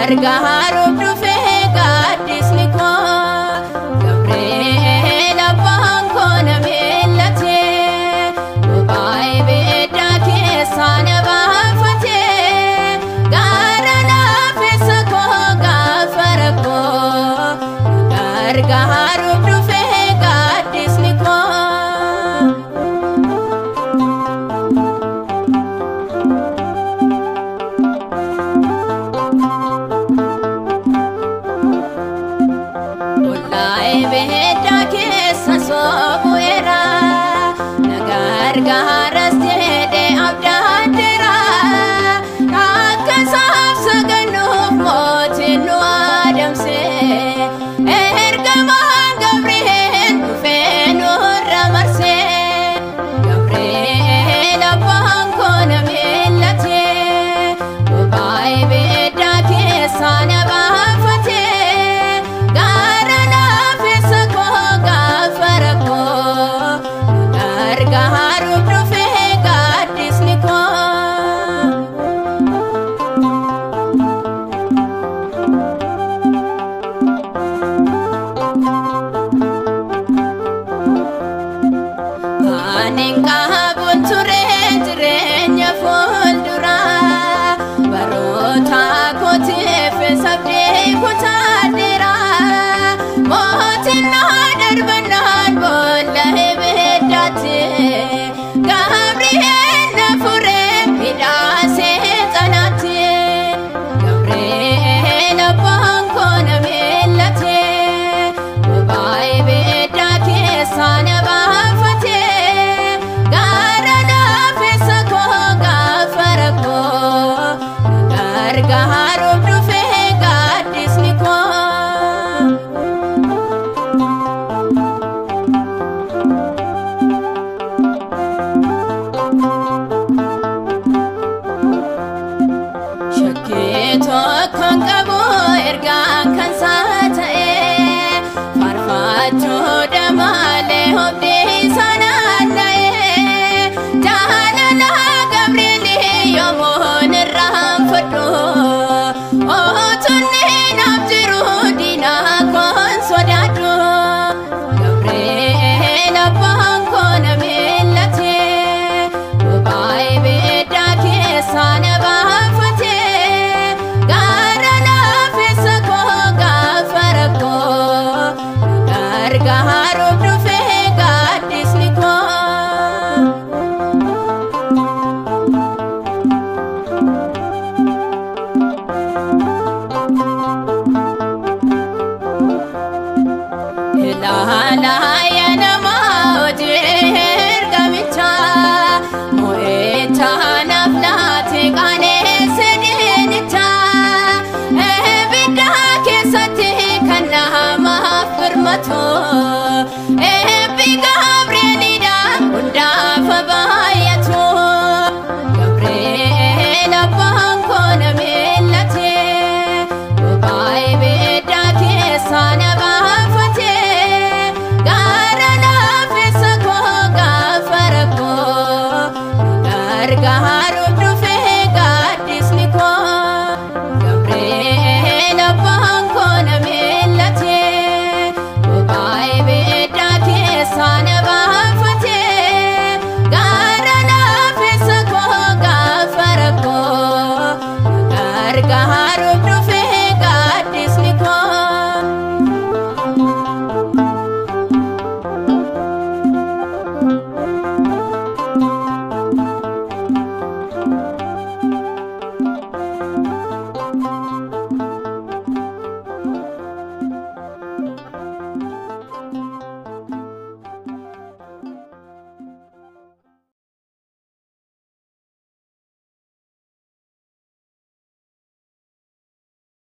Gargaaruuf dhufee gaaddisni koo Gabri'eel abbaan koo na miillatee bobaa ibiddaa keessaa na baafatee gaara laafessa koo gaafa rakkoo gargaaruuf dhufee gaaddisni koo. Ibidda keessa soobu'eera na gargaaras jedhee abdaadheera akka isaaf sagannuuf mootiin nu adamse ergamaan Gabri'eel dhufee nurra marse Gabri'eel abbaan koo na miillatee bobaa ibiddaa keessaa na baafatee gaara laafessa koo gaafa rakkoo gargaaruuf dhufee gaaddisni koo. Ani qabuun ture jireenya fuulduraa baroota kootiif sabdee kutaadheera mootiin na darbannaan boolla ibiddaatti Gabri'eel na furee hidhaa seexanaatti Gabri'eel abbaan koo na miillatee bobaa ibiddaa keessaa na baafatee gaara laafessa koo gaafa rakkoo gargaaruuf dhufee gaaddisni koo. Shakkii tokkoon qabu ergaan kan isaa ta'e faarfachuu damaalee hobdii sanaan na'e jaalala Gabri'eel yoomuun irraanfadhu otunni naaf jiru diina koon sodaadhu Gabri'eel abbaan koo na miillatee bobaa ibiddaa keessaa na baafatee gaara laafessa koo gaafa rakkoo gargaaruuf dhufee gaaddisni koo. Ilaalaa yaa namaa hojii ergamichaa mo'ichaa naaf laate qaaneesse diinichaa ibidda keessatti kan namaaf birmatu eebbi Gabri'eelidha hundaaf baay'atu Gabri'eel abbaan koo na miillatee bobaa ibiddaa keessaa na baafatee gaara laafessa koo gaafa rakkoo gargaaruuf dhufee gaaddisni koo Gabri'eel abbaan koo na miillatee bobaa ibiddaa keessaa na baafatee gaara laafessa koo gaafa rakkoo gargaaruuf.